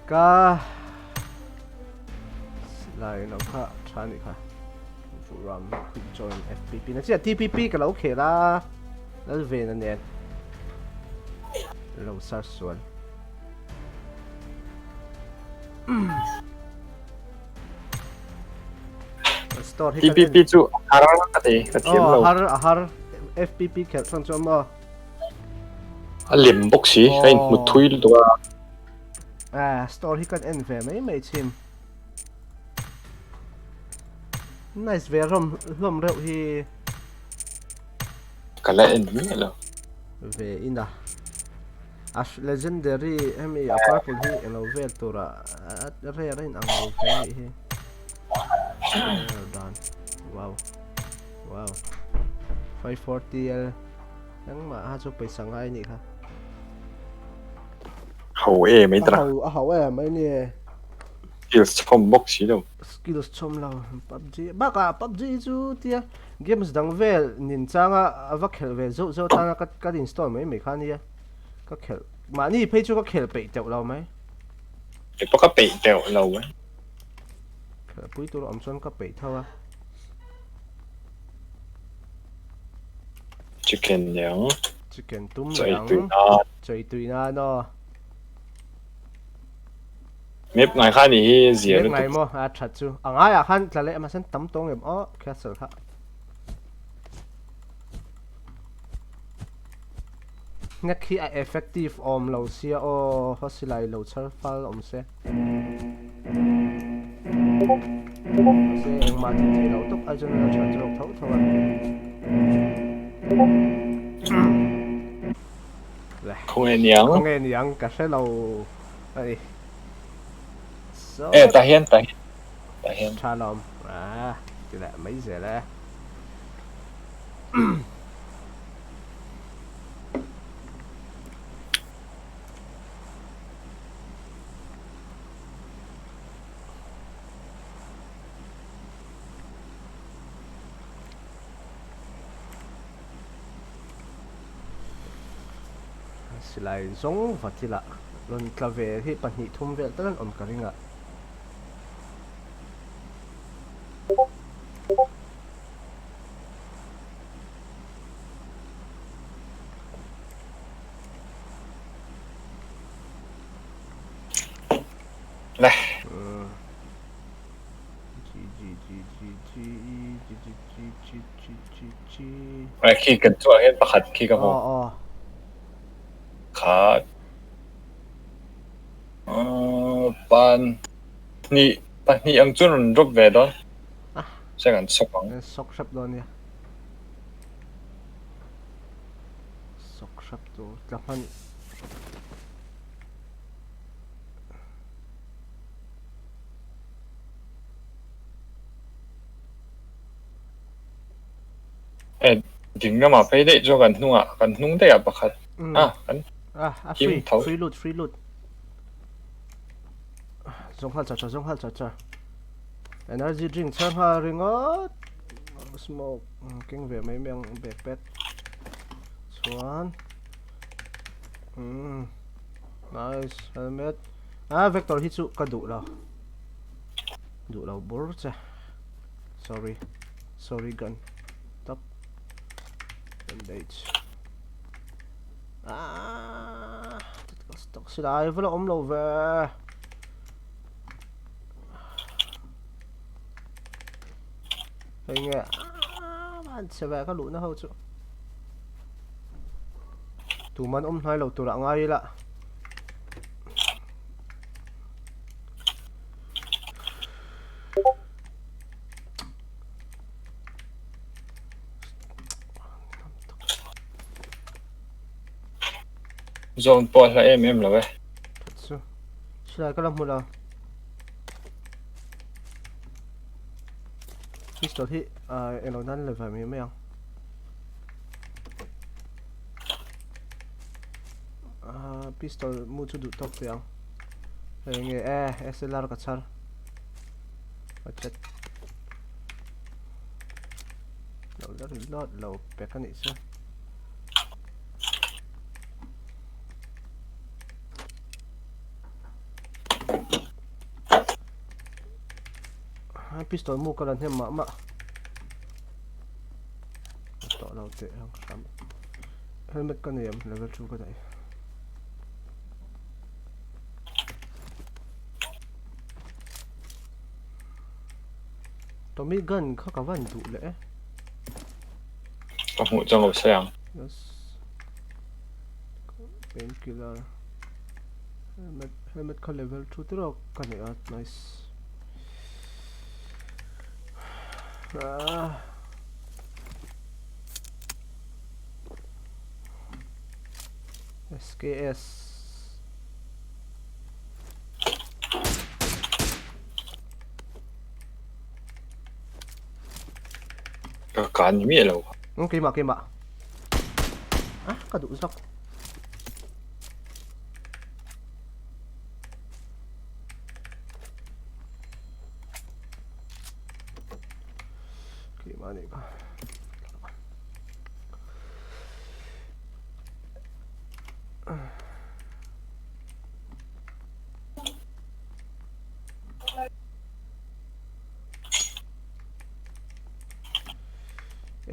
Ka silai lo kha tha ni kha. Ram quick join FPP na chiah TPP ka lo khel a lal ve na nen lo search sual. Store hi TPP chu har ka ti ka thiam lo. Har a har FPP khel thon chu maw. A lem bawk si a in hmu thui lutuk a. Ah store hi kan en ve mai mai thin. Nice ve hlawm hlawm reuh hi. Ka la en miah lo. Ve ina. A legendary hemi a purple hi elo vel tura rare a in ang lo ve anih hi. Rare dan. Wow. Wow. 540 L. Engmah ha chu paisa ngai anih kha. Ho e mai tara. A ho e mai ni. Skills chhawm bawk si lo. Skills chhawm lo. PUBG bakah PUBG chu tia games dang vel nin changa a va khelh ve zauh zauh tana ka ka install mai mai kha nia. Ka khelh mahni phei chu ka khelh peih teuh lo mai. Kei pawh ka peih teuh lo e. Khelh pui tur awm chuan ka peih tho a. Chicken niang. Chicken tum niang. Chei tui nan aw. Map ngai kha ni hi zia lutuk. Map ngai maw a that chu. A ngai ah khan tla leh mahse tam tawng em aw castle kha. Hnek hi a effective awm lo sia aw haw silai lo chhar fal awm se. Mahse engmah tih theih loh tawp ai chuan a tha zawk tho tho a. Le. Khawnge niang? Khawnge niang ka hre lo a ni. So. E tah hian tah hian tah hian. Tha lawm. Ah ti leh mai zel e. Silai zawng va thila rawn tla ve hi pahnih thum vel tal an awm ka ring a. Le. Ai khi kan chuah hian pakhat khi ka hmu. Kha pan hnih pahnih ang chuan rawn drop ve dawn. Seng an sawk ang. An sawk hrep dawn nia. Sawk hrep tur tla hman. E ding lamah phei daih chu kan hnungah kan hnung daih ah pakhat a kan ah a free free loot free loot zawng nghal char char zawng nghal char char energy drink char nghal ringawt smoke keng ve mai mai ang backpack chuan nice helmet ah vector hi chu ka duh lo duh lo bur che sorry sorry gun top bandage ah stock silai va la awm lo ve hei nge ah man chhe ve ka luhna ho chu tuman awm hnai lo turah ngai ila. Zone pawh a hla em em lo e. Chu. Silai ka la hmu lo. Pistol hi englo nan le ve mai mai ang. Pistol mu chu duh tawk teh ang. Hei nge e SLR ka chhar. A chat. Lo la reload lo pek a nih chu. Pistol mu ka la hnem mah mah. Tawh lo teh ang hram. Helmet ka nei em level 2 ka nei. Tommy gun kha ka van duh leh e. Ka hmuh chuan ka sawi ang. Yes. Painkiller. Helmet, helmet kha level 2 tiraw ka nei a. Nice. Ah. SKS. Ka kan ni miah lo. Ừ, keimah keimah. Ah, ka duh zawk. Keimah nih ka.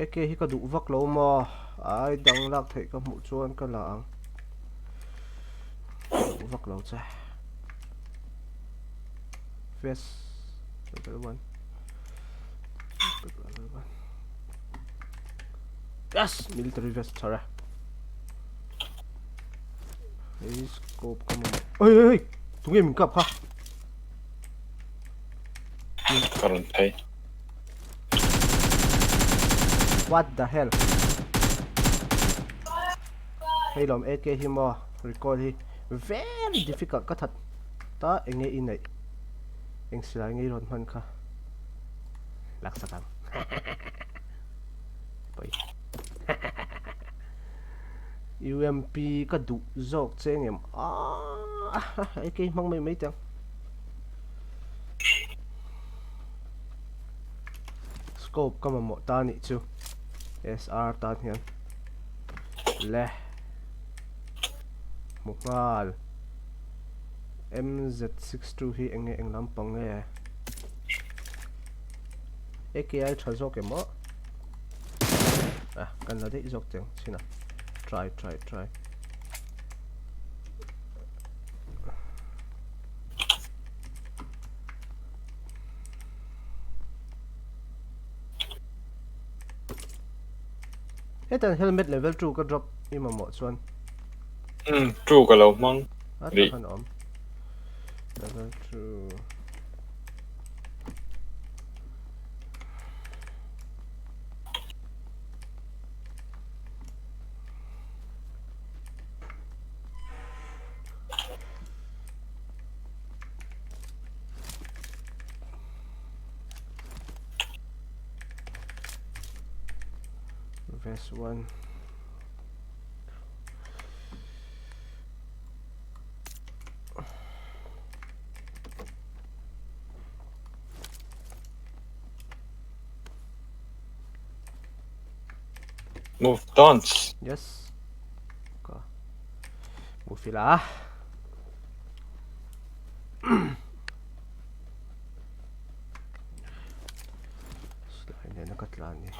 AK hi ka duh vak lo maw ai dang lak theih ka hmuh chuan ka la ang duh vak lo che face level 1 level 1 yes military vest thara Hei scope ka mamawh oi oi oi tunge min kap kha Ka rawn phei. What the hell Hei lawm AK hi maw recoil hi very difficult ka that ta enge i neih eng silai nge i rawn hman kha laksak ang pawi UMP ka duh zawk che ngem aah AK hmang mai mai teh ang. Scope ka mamawh ta nih chu SR tan hian le hmu nghal MZ62 hi eng nge eng lampang nge AKI tha zawk em aw ah kan la daih zawk teng chhin a try try try Hetan helmet level 2 ka drop i mamawh chuan. Um, 2 ka lo hmang. A tak han awm. Level 2. Verse 1. Move dance. Yes. Ka. Move ila.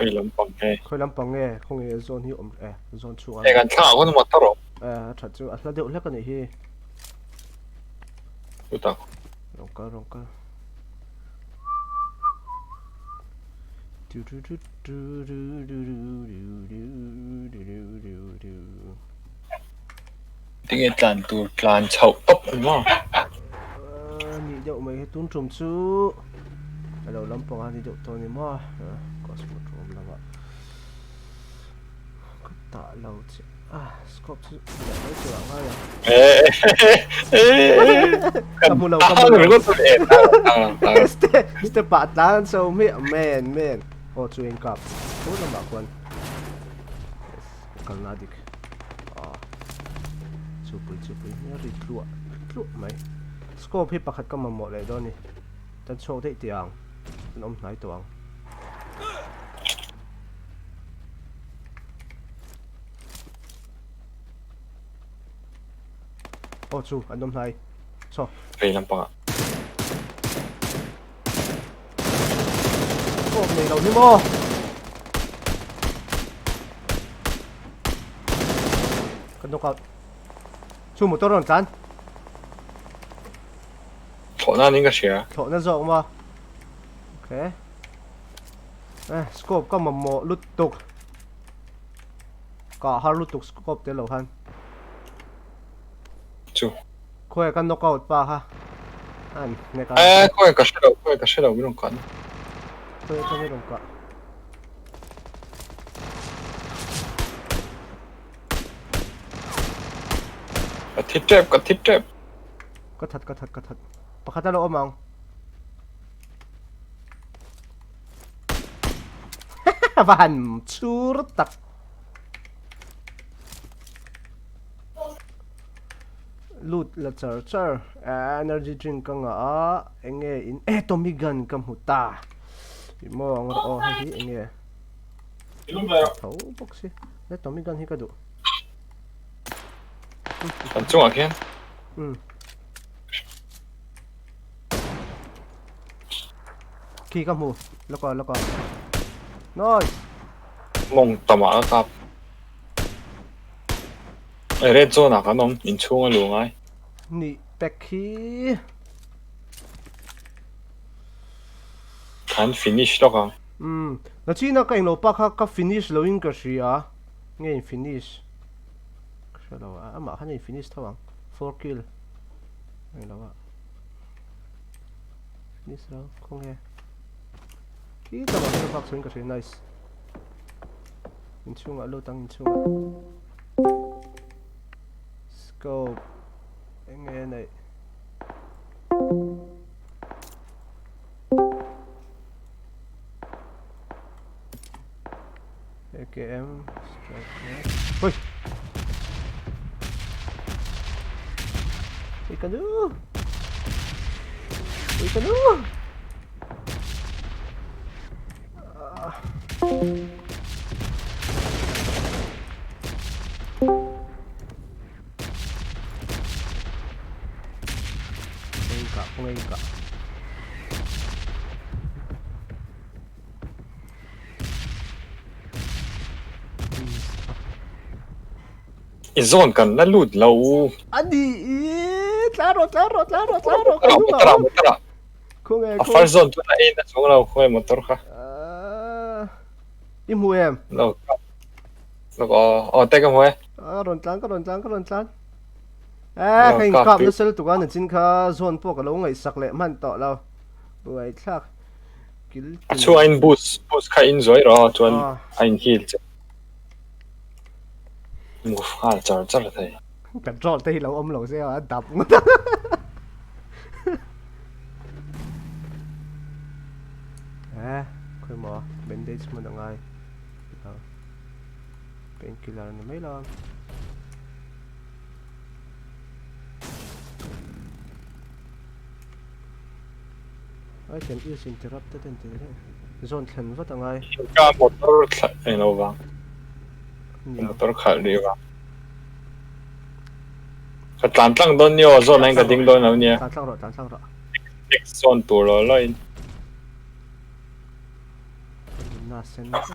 Khawi lampang nge? Khawi lampang nge? Khawnge zone hi awm e zone chhung a. E kan thla hun motor awm. E a that chu a hla deuh hlek anih hi. Chutah. Rawn kal rawn kal. Du du du du du du du du du du du du. Tinge tlan tur tlan chhoh tawp ang maw? Ni deuh mai hi tun tum chu a lo lampang a ni deuh tawh a ni maw? Cosmodrome lamah ka tah lo che a scope chu leh mai tur ah ngai ang. Ka hmu lo ka hmu lo. Step step ah tlan an so hmiah man man aw chu in kap chu lamah khuan yes kalna dik. Aw chupui chupui hi a ri tluah tluah mai scope hi pakhat ka mamawh leh dawn a ni tan chhuak daih tih ang an awm hnai tawh ang. Aw chu an awm hnai chaw. Vei lampangah. Scope nei lo hi maw? Ka knock out. Chu motor rawn tlan. Thlawhna niin ka hria. Thlawhna zawk maw? Okay. Eh, scope ka mamawh lutuk. Ka har lutuk scope te lo khan. Chu. Khawi ka knock out pa kha. An nek a. Eh, khawi ka hre lo, khawi ka hre lo min rawn kah. Khawi ka min rawn kah. Ka thi tep, ka thi tep. Ka that, ka that, ka that. Pakhat a lo awm ang. Va han chur tak. Lut la char char. Energy drink ka ngah a, enge in eh Tommy gun ka hmu ta. I maw ang rawh aw hei hi enge. Tho bawk si. He Tommy gun hi ka duh. Kan chungah khian. Um. Khi ka hmu. Lawk a, lawk a. Nice. Mawng tamah ka kap. Red zone ah kan awm, inchhung a luh ngai. Nih pek hi. Kan finish lawk ang. Umm, nachina ka englo pa kha ka finish lo in ka hria, nge in finish ka hria lo a, amah khan in finish tho ang, four kill englo a finish lo, khawnge khi tlangah khan a bak chhuin ka hria, nice. Inchhungah lut ang inchhungah. Scope enge neih. AKM strike. Oi. Oi kanu. Oi kanu. I zawn kan la lut lo. Ani i tla rawh tla rawh tla rawh tla rawh ka hnungah awm. Khawnge A first zone chu na in a chung lo khawnge motor kha. I hmu em? Lo. Lo aw aw te ka hmu e. A rawn tlan ka rawn tlan ka rawn tlan. Eh ka in kap nasa lutuk a nachin kha zone pawh ka lo ngaihsak leh hman tawh lo. Buai thlak. Kil A chhungah in boost boost kha in zuai rawh chuan a in heal che. Move nghal char char thei. Control te hi lo awm lo se a dap ngawt a. Eh, khawi maw bandage hmun a ngai. Painkiller ni mai lo. Item is interrupted an ti reng. Zone thlen vat a ngai. Ka motor thla eng lo vang. Motor khalh rih vang. Ka tlan tlang dawn ni aw, zone ah hian ka ding dawn lo nia. Tlan tlang rawh, tlan tlang rawh. Next zone tur lo lo in. Ka nunna sen vek.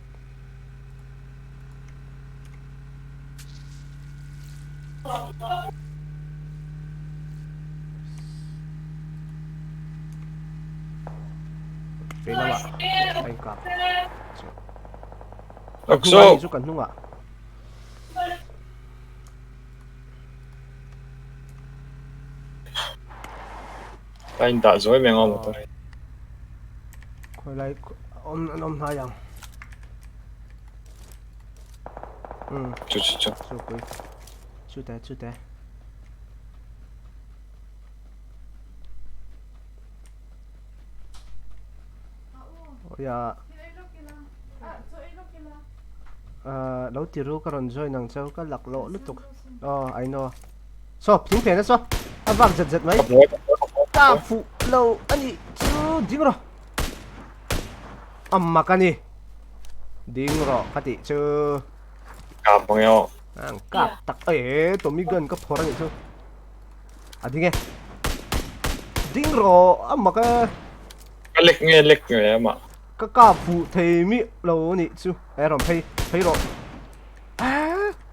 Vei lamah a inkap. Kan hnungah nih chu kan hnungah. Ka in dah zawi mai ang aw motor hi. Khawi lai awm an awm hnai ang. Um. Chu chu chu. Chu pui. Chu te chu te. Ya. Uh, lo ti ru ka rawn join ang cheu ka lak loh lutuk. Oh, I know. So, thing phen a so. A vak zet zet mai. Ka fuh lo ani chu ding rawh. Amma ka ni. Ding rawh ka tih chu. Kap ang eo. Ang kap tak e Tommy gun ka phawr ani chu. A ding e. Ding rawh amma ka. Ka lek nge lek nge ama. Ka kap fuh thei miah lo nih chu. E rawn phei phei rawh.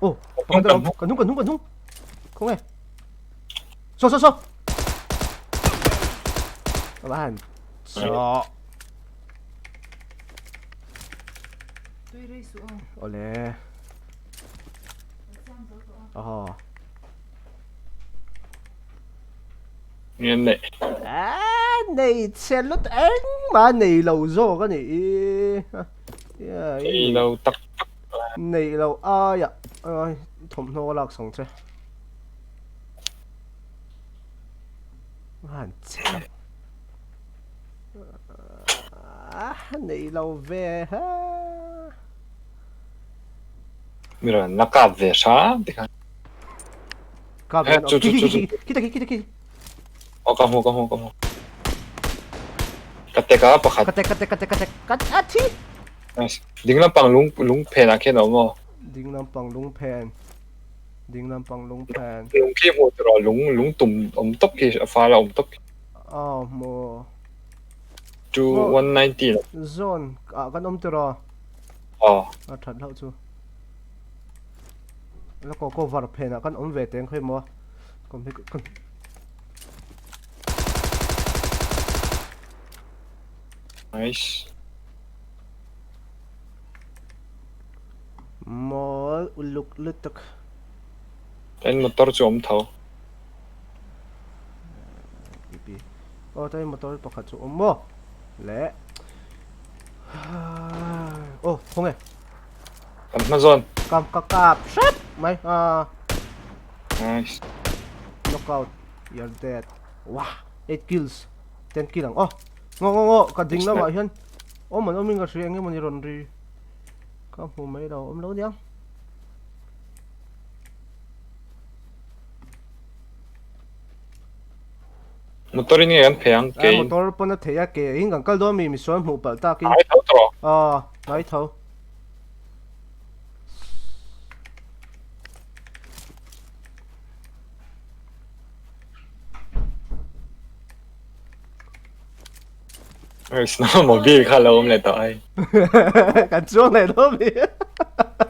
Oh, pakhat a awm. Ka hnung ka hnung ka hnung. Khawnge? Saw saw saw. Ava han chaw. Tui rei suh aw. Awle. Aw. Nge nei. Ah, nei chhe lut engmah nei lo zawk a nih i. Nei lo tak tak. Nei lo aia ai thawmhnaw a lak sang che. Han che. Ah, nei lo ve ha. Mi rawn la kap ve hram tikhan. Kap Eh, chu chu chu chu. Kita ki kita ki. Oh, ka hmu ka hmu ka hmu. Ka tek a pakhat. Ka tek ka tek ka tek ka tek. Ka a thi. Nice. Ding lampang lung lung phen ah khian a awm aw. Ding lampang lung phen. Ding lampang lung phen. Lung khi hmu tiraw lung lung tum awm tawp khi a fal a awm tawp khi. Aw hmu. 2 190. Zone ah kan awm tiraw. Aw. A that hlauh chu. La ko cover phen ah kan awm ve teng khawi maw kom hi kan Nice. Mawl uluk lutuk. Tain motor chu awm tho. Pipi. Aw tain motor pakhat chu awm maw? Le. Aw khawnge. Kan hma zawn. Kam ka kap hrep mai a. Nice. Knockout. You're dead. Wah, 8 kills. 10 kill ang. Oh. Ngo ngo ngo ka ding lamah hian awm an awmin ka hria eng emawni rawn ri. Ka hmu mai lo awm lo niang. Motor in nge kan phei ang ke in. Motor pawn a thei a ke in kan kal dawn mi misual hmuh palh tak in. Hnai tho tawh. Aw hnai tho. Snowmobile kha lo awm leh tawh ai. Kan chuang leh dawn mi.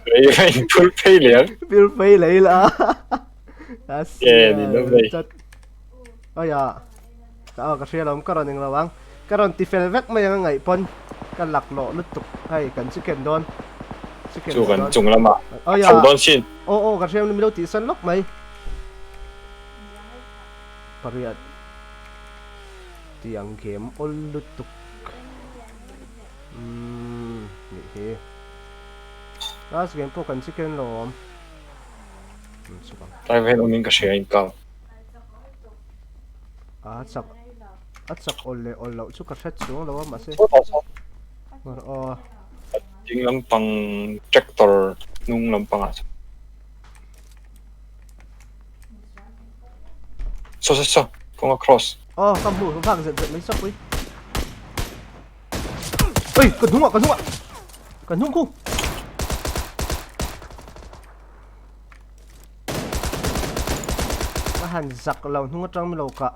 Rei rei phur phei leh ang. Phur phei leh ila. Ye ni lo vei. Aya. Ka ka hria lawm ka rawn englo ang. Ka rawn ti fel vek mai ang a ngaih pawn ka laklawh lutuk hei kan chicken dawn. Chicken Chu kan chung lamah a chho dawn sin. Aw aw ka hria mi lo tih san lawk mai. Pariat tiang game awl lutuk. Umm nih hi. Last game pawh kan chicken lawm. Tlai vel awmin ka hria in kal. A chak a chak awl leh awl loh chu ka hre chuang lo a mahse aw. Ding lampang tractor hnung lampang ah chuan. Saw saw saw kawng a cross. Aw ka hmu vak zet zet mai sawk pui. Oi ka hnung ah ka hnung ah ka hnung khu. Ka han zak lo hnung atang mi lo ka.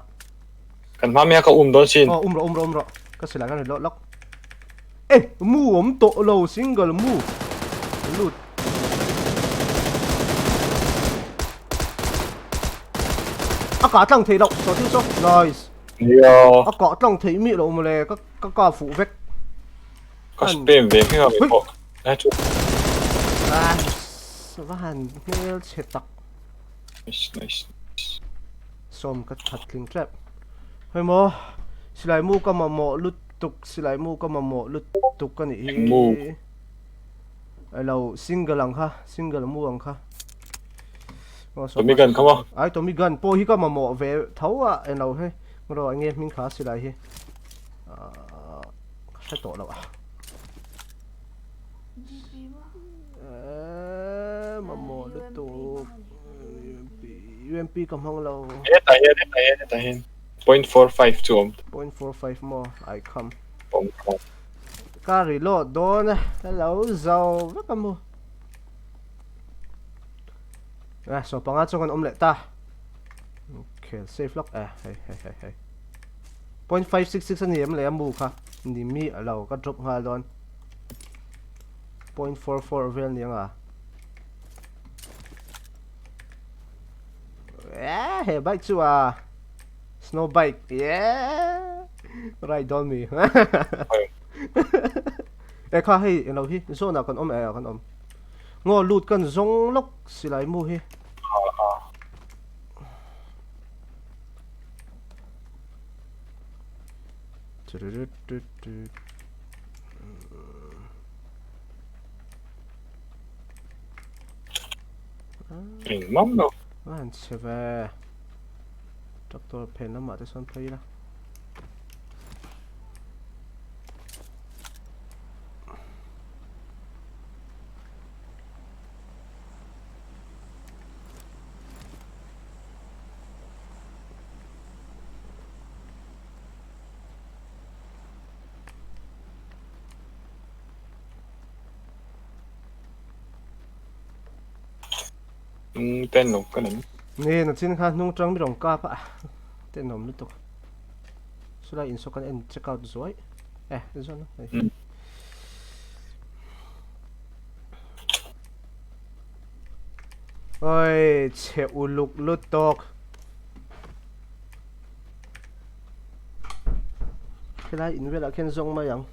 Kan hma mi a ka um dawn sin. Aw um rawh um rawh um rawh. Ka silai kan ri lawk lawk. E mu awm tawh lo single mu. Lut. A kah tlang thei loh saw thil saw. Nice. Nia. A kah tlang thei mi lo mawle ka ka ka fuh vek. Ka spam ve hming a mi pawh. Lai chu. Nice. Va han hmel chhe tak. Nice nice. Sawm ka that tling tep. Hei maw silai mu ka mamawh lutuk silai mu ka mamawh lutuk a nih hi. Mu. Alo single ang kha single mu ang kha. Tommy gun kha maw? Ai Tommy gun pawh hi ka mamawh ve tho a eng lo hei. Ngaw enge hming kha silai hi. Ka hre tawh lo a. Eee mamawh lutuk UMP ka hmang lo. Hetah hian hetah hian hetah hian 0.45 chu awm. 0.45 maw ai kham. Ka reload dawn e hello zo vek a mu. Eh so panga chu kan awm leh ta. Khel safe lawk eh hei hei hei hei. 0.566 a ni em le a mu kha ni mi a lo ka drop nghal dawn 0.44 vel ni anga eh he bike chu a snow bike yeah ride dawn mi e kha hei eng lo hi zawn ah kan awm eh kan awm ngaw lut kan zawng lawk silai mu hi Engmah lo. An chhe ve. Tractor phen lamah te sawn phei ila. Ten lo ka nem. Ni na chin kha hnung tang mi rong kap a tenawm lutuk. Chulai in saw kan en check out zuai. Eh zawn a hei. Oi chhe uluk lutuk. Helai in velah khian zawng mai ang.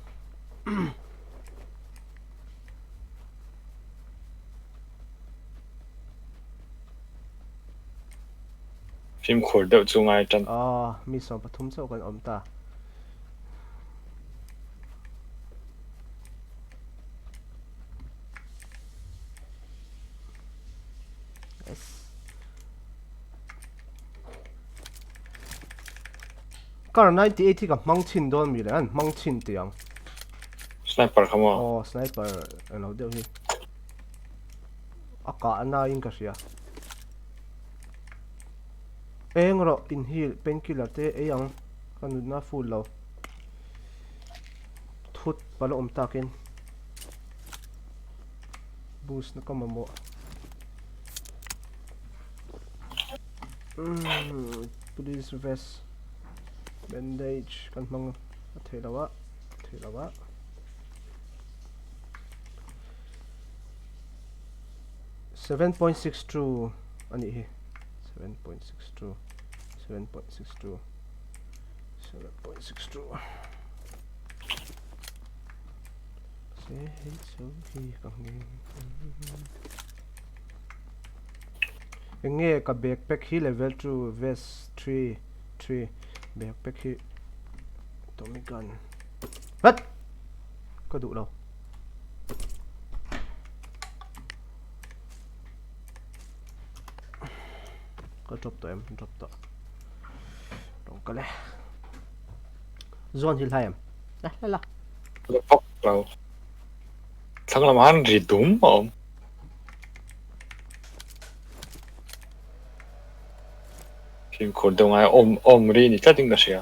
Fimkhur deuh chu ngai tan. Aw, mi 13 chauh kan awm ta. Yes. Car 98 hi ka hmang chhin dawn mi le an hmang chhin tih ang. Sniper kha maw? Aw, sniper alo deuh hi. A kah na in ka hria. Eng rawh in heal painkiller te ei ang ka nutna full lo. Thut pala awm takin. Boost na ka mamawh. Police vest bandage kan hmang a theih loh a theih loh a 7.62 a nih hi 7.62 7.62 7.62 se hei chu hi ka nge Eng nge ka backpack hi level 2 vest 3 3 backpack hi Tommy gun What ka duh lo ka drop tawh em drop tawh rawng kal e zawn hi hlai em la la la La vak lo thlang lamah han ri dum a awm. Fimkhur deuh ngai awm awm ri ni tlatin ka hria.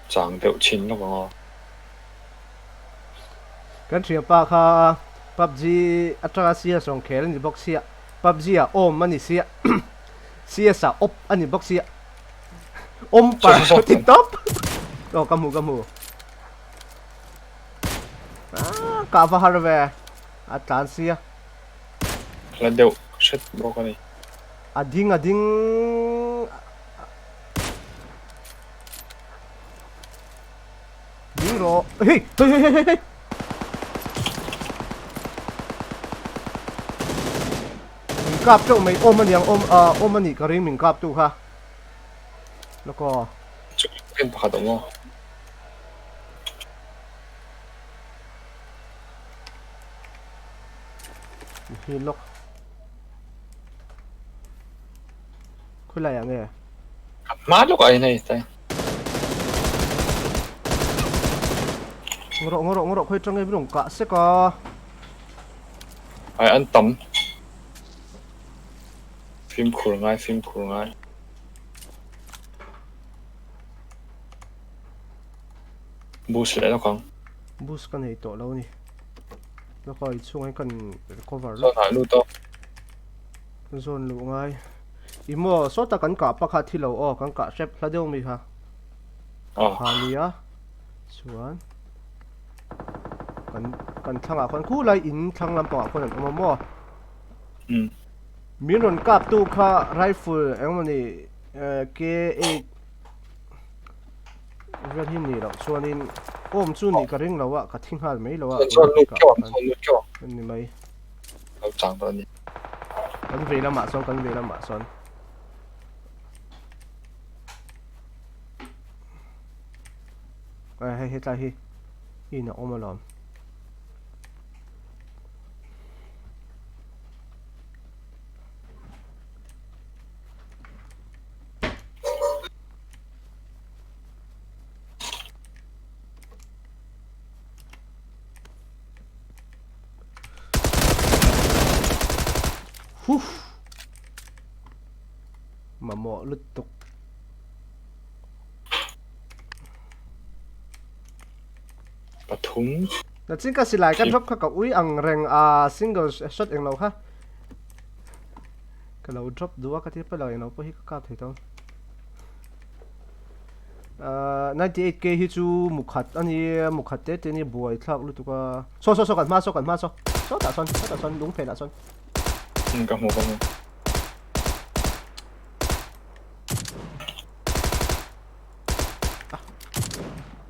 Chang deuh chhin lawk ang aw. Kan thianpa kha PUBG atanga CS rawn khel a ni bawk sia, PUBG ah awm a ni sia, CS ah awp a ni bawk sia. Awm par ti tawp. Aw ka hmu ka hmu. Ah kah va har ve. A tlan sia. La deuh hret bawk a ni. A ding a ding. Ding rawh. Hei hei hei hei hei. Min kap teuh mai awm aniang awm ah awm anih ka ring min kap tu kha lawk aw. Chu pen pakhat awm aw. Hi lawk. Khulai ah nge? Hma lawk ah hian hei tai. Ngawrawh ngawrawh ngawrawh khawi tang nge min rawn kah sek a. Ai an tam. Fimkhur ngai fimkhur ngai. Boost leh lawk ang. Boost ka nei tawh lo ni. Laka i chhungah hian kan recover lawk. Zone ah lut aw. Zone luh ngai. I maw sawta kan kah pakhat hi lo aw kan kah hrep hla deuh mi kha. Aw. Kha nia. Chuan kan kan thlangah khuan khulai in thlang lampangah khuan an awm a maw. Um. Min rawn kap tu kha rifle engmawni K8 Vel hi nih loh chuanin awm chu nih ka ring lo a, ka thi nghal mai lo a. Chuan lut keuh ang, chuan lut keuh ang. An ni mai. Lo chang dawn a ni. Kan vei lamah sawn, kan vei lamah sawn. Hei hetlai hi in a awm alawm. Huff. Mamawh lutuk. Pathum. Nachin ka silai ka drop kha ka ui ang reng a single shot englo kha. Ka lo drop duh a ka ti pawh lo englo pawh hi ka kap thei tawh. 98k hi chu mukhat a ni mukhat te te ni buai thlak lutuk a saw saw saw kan hma saw kan hma saw saw tah sawn saw tah sawn lung phenah sawn ka hmu ka hmu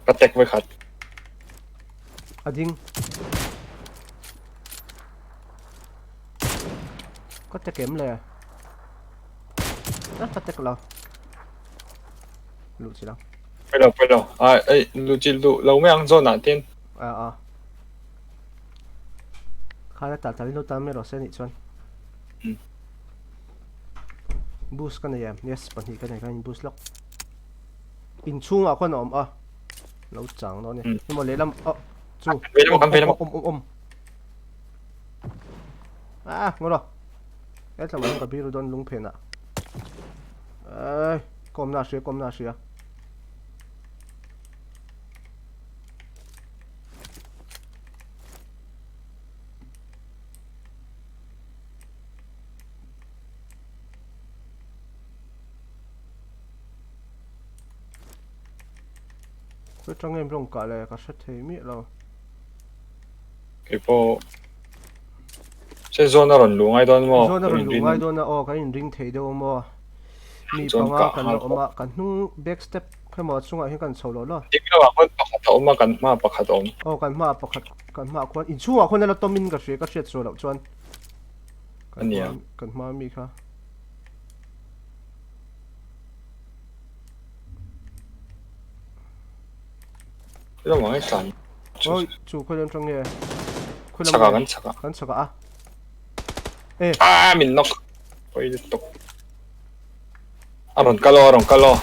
ka tek vai khat a ding ka tek em le a ka tek lo Luh chi lang. Pui lo pui lo. A ei luh chi luh lo mai ang zawn ah tin. A a. Khan a tal tal in lo tan mai rawh se nih chuan. Boost ka nei em? Yes, pahnih ka nei khan in boost lawk. In chhungah khuan a awm a. Lo chang dawn e. Emaw lehlam oh chu. Kan vei lam. Awm awm awm. Ah, ngawr rawh. Hetlamah hian ka biru dawn lung phenah. Ai, kawmna a hria, kawmna a hria. Khawi tang em rawng kah le ka hre thei miah lo. Keipawh Se zawn a rawn luh ngai dawn maw? Zawn a rawn luh ngai dawn a aw, kan inring thei deuh maw? Mi panga kan la awm a, kan hnung back step emaw chungah hian kan chho lo lo. Ding lamah khuan pakhat a awm a, kan hmaah pakhat a awm. Aw, kan hmaah pakhat, kan hmaah khuan inchhungah khuan a la tawmin ka hria, ka hriat sual loh chuan. A nia. Kan hma mi kha. Lamah nge tlan. Oi, chu khawi lam tang nge? Khawi lam nge? Kan chak a. Kan chak a. E. Ah, min knock. Oi lutuk. A rawn kal aw, a rawn kal aw.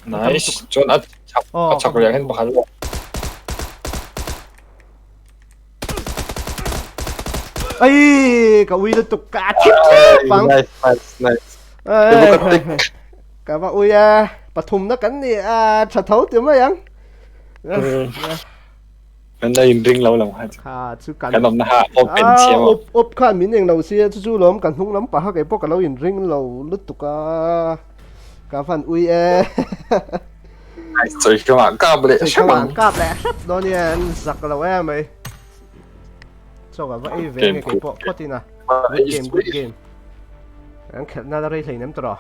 Nice. Chuan a chak, a chak riah hian pakhat aw. Ai, ka ui lutuk ka thip thip ang. Nice, nice, nice. Ka va ui a, pathumna kan ni a, tha tho ti mai ang. Kan la inring lo lo ha. Kha chu kan kan awmna ha open chiam. Up up khan min eng lo sia chu chu lawm kan hnung lam paha kei pawh ka lo inring lo lutuk a. Ka van ui e. Sawi khamah kap leh hrep ang. Kap leh hrep dawn hian zak lo em mai. Chaw ka va ei ve nge kei pawh phawt in a. Good game, good game. An khelh na la rei hleinem tawh.